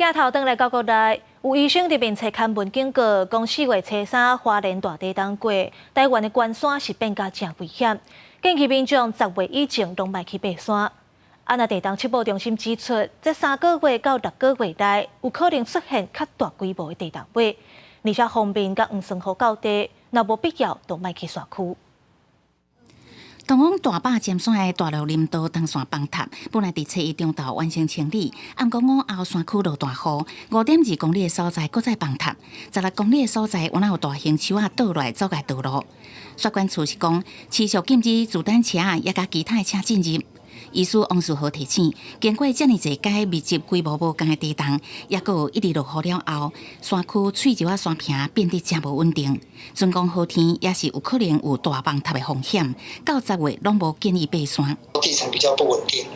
鏡頭轉來到國內，有醫生佇面冊刊文警告，講4月初3花蓮大地動過，台灣的懸山是變甲誠危險，建議民眾10月以前攏莫去爬山。啊，那地動測報中心指出，這3個月到6個月內有可能出現較大規模的地動尾，而且鋒面佮黃酸雨到底，若無必要，就莫去山區。通往大霸尖山的大陸林道登山崩塌，本來佇初一中晝完成清理，毋過午後山區落大雨，5.2公里的所在閣再崩塌，16公里的所在有哪有大型樹仔倒落來阻礙道路。雪管處是講，持續禁止自擔車也佮其他的車進入。醫師王樹豪提醒，經過遮爾濟擺密集規模無仝的地動，抑閣有一直落雨了後，山區碎石仔山坪變得誠無穩定，準講好天也是有可能有大崩塌的風險。到10月攏無建議爬山。地層比較不穩定，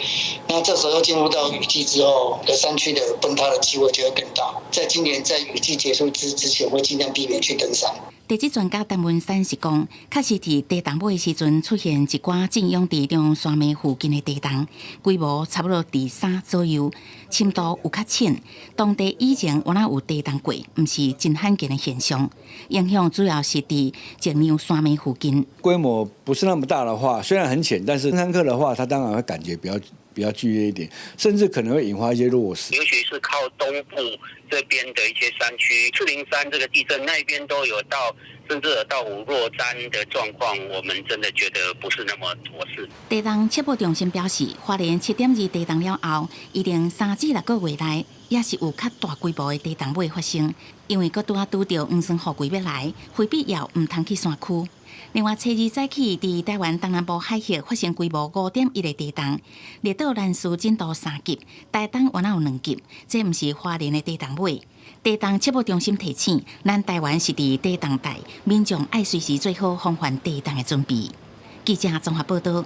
那這時候進入到雨季之後，山區的崩塌的機會就會更大。在今年在雨季結束之前，會盡量避免去登山。地質專家陳文山是講，確實佇地動尾的時陣出現一寡震央佇中央山脈附近的地動，規模差不多佇3左右，深度有較淺。當地以前原來有地動過，毋是真罕見的現象。影響主要是佇中央山脈附近。規模不是那麼大的話，雖然很淺，但是登山客的話，他當然會感覺比較劇烈一點，甚至可能會引發一些落石。尤其是靠東部這邊的一些山區，赤林山這個地震那邊都有到，甚至有到五落山的狀況，我們真的覺得不是那麼妥適。地動測報中心表示，花蓮7.2地動了後，一定3至6個月內也是有較大規模的地動尾發生，因為閣拄仔拄著黃酸雨季欲來，非必要毋通去山區。另外，初二早起，佇台灣東南部海域發生規模5.1的地動，列島蘭氏震度3級，台東原來有2級，這毋是花蓮的地動尾。地動測報中心提醒，咱台灣是佇地動帶，民眾愛隨時做好防範地動的準備。記者綜合報道。